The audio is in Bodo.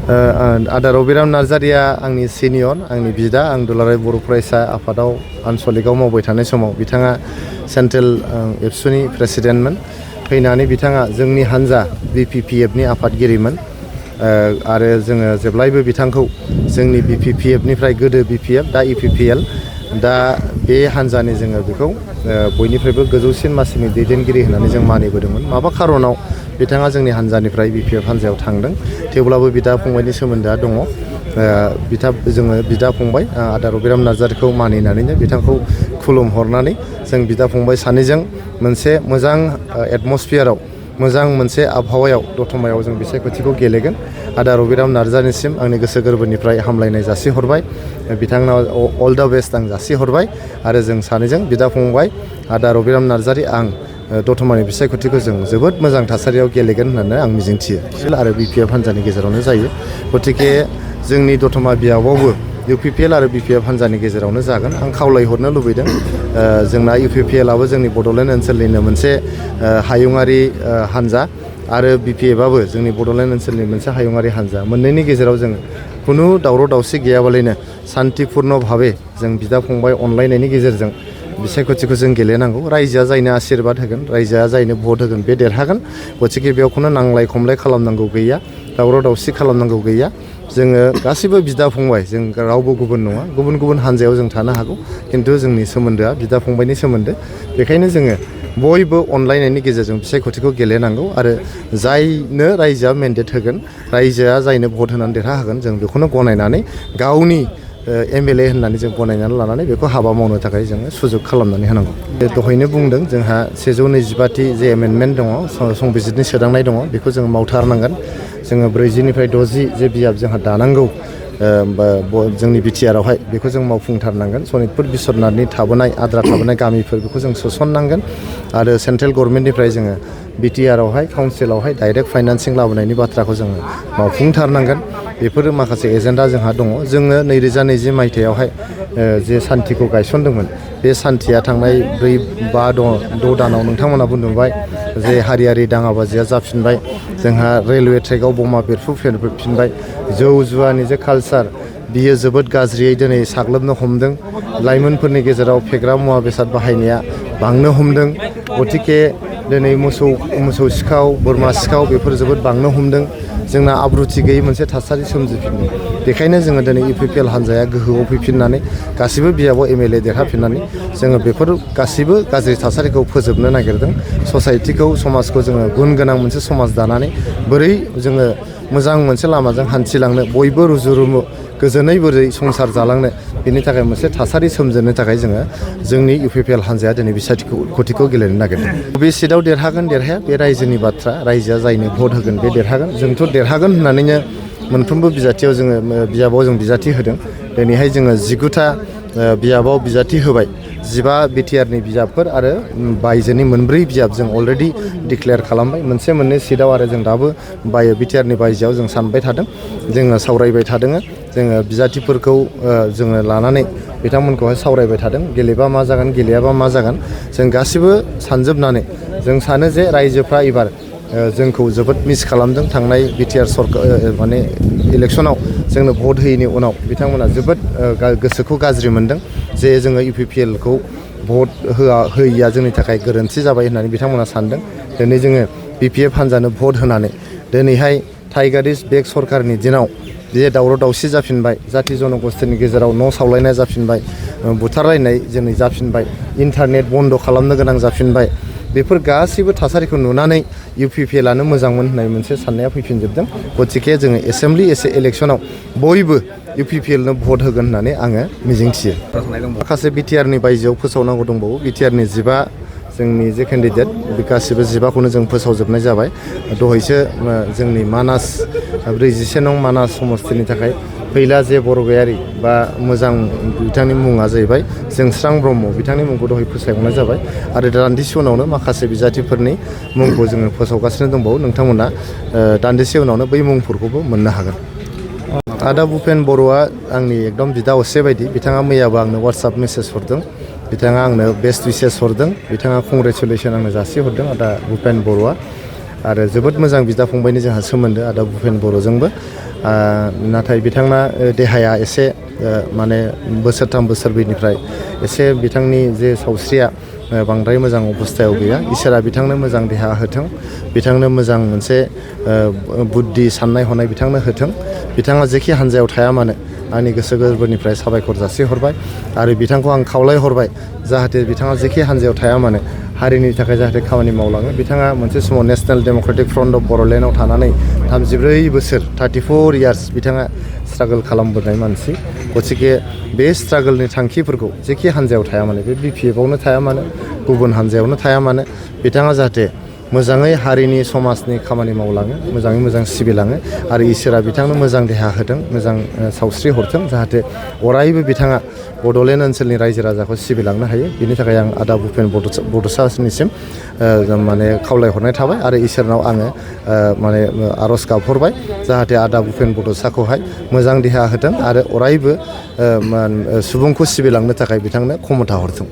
आदा रबिराम नार्जारिया आंनि सिनियर आंनि बिदा आं दुलाराय बर' फरायसा आफादाव आनसलिकआव मावबाय थानाय समाव बिथाङा सेन्ट्रेल एबसुनि प्रेसिडेन्टमोन फैनानै बिथाङा जोंनि हान्जा बिपिपिएफनि आफादगिरिमोन आरो जोङो जेब्लायबो बिथांखौ जोंनि बिपिपिएफनिफ्राय गोदो बिपिएफ दा इपिपिएल दा बे हान्जानि जोङो बेखौ बयनिफ्रायबो गोजौसिन मासिनि दैदेनगिरि होननानै जों मानिबोदोंमोन माबा खारनाव बिथाङा जोंनि हान्जानिफ्राय बिपिएफ हान्जायाव थांदों थेवब्लाबो बिदा फंबायनि सोमोन्दोआ दङ जोङो बिदा फंबाय आदा रबिराम नार्जारिखौ मानिनानैनो बिथांखौ खुलुमहरनानै जों बिदा फंबाय सानैजों मोनसे मोजां एटमस्फियाराव मोजां मोनसे आबहावायाव दतमायाव जों बिसायख'थिखौ गेलेगोन आदा रबिराम नार्जारिनिसिम आंनि गोसो गोरबोनिफ्राय हामलायनाय जासिहरबाय बिथांनाव अल द बेस्ट आं जासिहरबाय आरो जों सानैजों बिदा फंबाय आदा रबिराम नार्जारि आं दतमानि बिसायख'थिखौ जों जोबोद मोजां थासारियाव गेलेगोन होननानै आं मिजिंथियो आरो बिपिएफ हान्जानि गेजेरावनो जायो गतिके जोंनि दतमा बियाबावबो इउपिपिएल आरो बिपिएफ हान्जानि गेजेरावनो जागोन आं खावलायहरनो लुबैदों जोंना इउपिपिएलआबो जोंनि बड'लेण्ड ओनसोलनिनो मोनसे हायुङारि हान्जा आरो बिपिएफआबो जोंनि बड'लेण्ड ओनसोलनि मोनसे हायुङारि हान्जा मोननैनि गेजेराव जों खुनु दावराव दावसि गैयाबालायनो सान्तिपुर्ण भाबे जों बिदा फंबाय अनलायनायनि गेजेरजों बिसायख'थिखौ जों गेलेनांगौ रायजोआ जायनो आशीर्बाद होगोन रायजोआ जायनो भट होगोन बे देरहागोन गतिके बेयावखौनो नांलाय खमलाय खालामनांगौ गैया दावराव दावसि खालामनांगौ गैया जोङो गासिबो बिदा फंबाय जों रावबो गुबुन नङा गुबुन गुबुन हान्जायाव जों थानो हागौ खिन्थु जोंनि सोमोन्दोआ बिदा फंबायनि सोमोन्दो बेखायनो जोङो बयबो अनलायनायनि गेजेरजों बिसायख'थिखौ गेलेनांगौ आरो जायनो रायजोआ मेन्डेट होगोन रायजोआ जायनो भट होनानै देरहाहोगोन जों बेखौनो गनायनानै गावनि एमएलए होननानै जों गनायनानै लानानै बेखौ हाबा मावनो थाखाय जोङो सुजुग खालामनानै होनांगौ दहायनो बुंदों जोंहा 125 जे एमेन्डमेन्ट दङ संबिजितनि सोदांनाय दङ बेखौ जों मावथारनांगोन जोङो 40निफ्राय 60 जे बिजाब जोंहा दानांगौ जोंनि बिटिआरआवहाय बेखौ जों मावफुंथारनांगोन सनितपुर बिस्वनाथनि थाबोनाय आद्रा थाबोनाय गामिफोर बेखौ जों सोसननांगोन आरो सेन्ट्रेल गभर्नमेन्टनिफ्राय जोङो बिटिआरआवहाय काउन्सिलावहाय डाइरेक्ट फाइनान्सिं लाबोनायनि बाथ्राखौ जोङो मावफुंथारनांगोन बेफोरो माखासे एजेन्डा जोंहा दङ जोङो 2020 मायथाइयावहाय जे सान्थिखौ गायसनदोंमोन बे सान्थिया थांनाय 4-5-6 दानाव नोंथांमोना बुंदोंबाय जे हारियारि दाङाबाजिया जाफिनबाय जोंहा रेलवे ट्रेकआव बमा बेरफुफिनबाय जौ जुवानि जे कालचार बियो जोबोद गाज्रियै दिनै साग्लोबनो हमदों लाइमोनफोरनि गेजेराव फेग्रा मुवा बेसाद बाहायनाया बांनो हमदों गतिके दिनै मोसौ सिखाव बोरमा सिखाव बेफोर जोबोद बांनो हमदों जोंना आब्रुथि गैयै मोनसे थासारि सोमजिफिनदों बेखायनो जोङो दिनै इउपिपिएल हान्जाया गोहोआव फैफिननानै गासिबो बियाबाव एमएलए देरहाफिननानै जोङो बेफोर गासिबो गाज्रि थासारिखौ फोजोबनो नागिरदों ससाइटिखौ समाजखौ जोङो गुन गोनां मोनसे समाज दानानै बोरै जोङो मोजां मोनसे लामाजों हान्थिलांनो बयबो रुजु-रुमु गोजोनै बोरै संसार जालांनो बेनि थाखाय मोनसे थासारि सोमजिनो थाखाय जोङो जोंनि इउपिपिएल हान्जाया दिनै बिसायख'थिखौ गेलेनो नागिरदों बबे सिटआव देरहागोन देरहाया बे रायजोनि बाथ्रा रायजोआ जायनो भट होगोन बे देरहागोन जोंथ' देरहागोन होननानैनो मोनफ्रोमबो बिजाथियाव जोङो बिजाबाव जों बिजाथि होदों दिनैहाय जोङो 19टा बिजाबाव बिजाथि होबाय 15 बिटिआरनि बिजाबफोर आरो बायजोनि 4 बिजाब जों अलरेडि डिक्लेयार खालामबाय मोनसे मोननै सिटआव आरो जों दाबो बिटिआरनि बायजोआव जों सानबाय थादों जोङो सावरायबाय थादों जोङो बिजाथिफोरखौ जोङो लानानै बिथांमोनखौहाय सावरायबाय थादों गेलेबा मा जागोन गेलेयाबा मा जागोन जों गासिबो सानजोबनानै जों सानो जे रायजोफ्रा एबार जोंखौ जोबोद मिस खालामदों थांनाय बिटिआर सरकार माने इलेक्सनाव जोंनो भट होयैनि उनाव बिथांमोना जोबोद गोसोखौ गाज्रि मोनदों जे जोङो इउपिपिएलखौ भट होयैया जोंनि थाखाय गोरोन्थि जाबाय होननानै बिथांमोना सानदों दिनै जोङो बिपिएफ हान्जानो भट होनानै दिनैहाय टाइगारिस्ट बेक सरकारनि दिनाव बे दावराव दावसि जाफिनबाय जाथि जनगोष्ठीनि गेजेराव न' सावलायनाय जाफिनबाय बुथारलायनाय जोंनि जाफिनबाय इन्टारनेट बन्द खालामनो गोनां जाफिनबाय बेफोर गासैबो थासारिखौ नुनानै इउपिपिएलआनो मोजांमोन होननाय मोनसे साननाया फैफिनजोबदों गतिके जोङो एसेम्बलि इलेक्सनाव बयबो इउपिपिएलनो भट होगोन होननानै आङो मिजिंथियो माखासे बिटिआरनि बायजोआव फोसावनांगौ दंबावो बिटिआरनि 15 जोंनि जे केन्डिडेट बे गासिबो 15खौनो जों फोसावजोबनाय जाबाय दहायसो जोंनि मानास 41 नं मानास समस्तिनि थाखाय फैला जे बरगयारि बा मोजां बिथांनि मुङा जाहैबाय जोंस्रां ब्रह्म बिथांनि मुंखौ दहाय फोसावनाय जाबाय आरो दान्दिसे उनावनो माखासे बिजाथिफोरनि मुंखौ जोङो फोसावगासिनो दंबावो नोंथांमोना दान्दिसे उनावनो बै मुंफोरखौबो मोननो हागोन आदा भुपेन बर'आ आंनि एकदम बिदा असे बायदि बिथाङा मैयाबो आंनो वाट्सएप मेसेज हरदों बिथाङा आंनो बेस्ट उइसेस हरदों बिथाङा कंग्रेचुलेसन आंनो जासिहरदों आदा भुपेन बर'आ आरो जोबोद मोजां बिदा फंबायनि जोंहा सोमोन्दो आदा भुपेन बर'जोंबो नाथाय बिथांना देहाया एसे माने बोसोरथाम बोसोरब्रैनिफ्राय एसे बिथांनि जे सावस्रिया बांद्राय मोजां अबस्थायाव गैया इसोरा बिथांनो मोजां देहा होथों बिथांनो मोजां मोनसे बुद्धि साननाय हनाय बिथांनो होथों बिथाङा जेखि हान्जायाव थाया मानो आंनि गोसो गोरबोनिफ्राय साबायखर जासिहरबाय आरो बिथांखौ आं खावलायहरबाय जाहाथे बिथाङा जेखि हान्जायाव थाया मानो हारिनि थाखाय जाहाथे खामानि मावलाङो बिथाङा मोनसे समाव नेशनेल डेम'क्रेटिक फ्रन्ट अफ बर'लेण्डआव थानानै 34 बोसोर 34 इयार्स बिथाङा स्ट्रागोल खालामबोनाय मानसि गथिखे बे स्ट्रागोलनि थांखिफोरखौ जेखि हान्जायाव थाया मानो बे BPFआवनो थाया मानो गुबुन हान्जायावनो थाया मानो बिथाङा जाहाथे मोजाङै हारिनि समाजनि खामानि मावलाङो मोजाङै मोजां सिबिलाङो आरो इसोरा बिथांनो मोजां देहा होथों मोजां सावस्रि हरथों जाहाथे अरायबो बिथाङा बड'लेण्ड ओनसोलनि रायजो राजाखौ सिबिलांनो हायो बिनि थाखाय आं आदा भुपेन बड'सानिसिम माने खावलायहरनाय थाबाय आरो इसोरनाव आङो माने आर'ज गाबहरबाय जाहाथे आदा भुपेन बड'साखौहाय मोजां देहा होथों आरो अरायबो सुबुंखौ सिबिलांनो थाखाय बिथांनो खमथा हरथों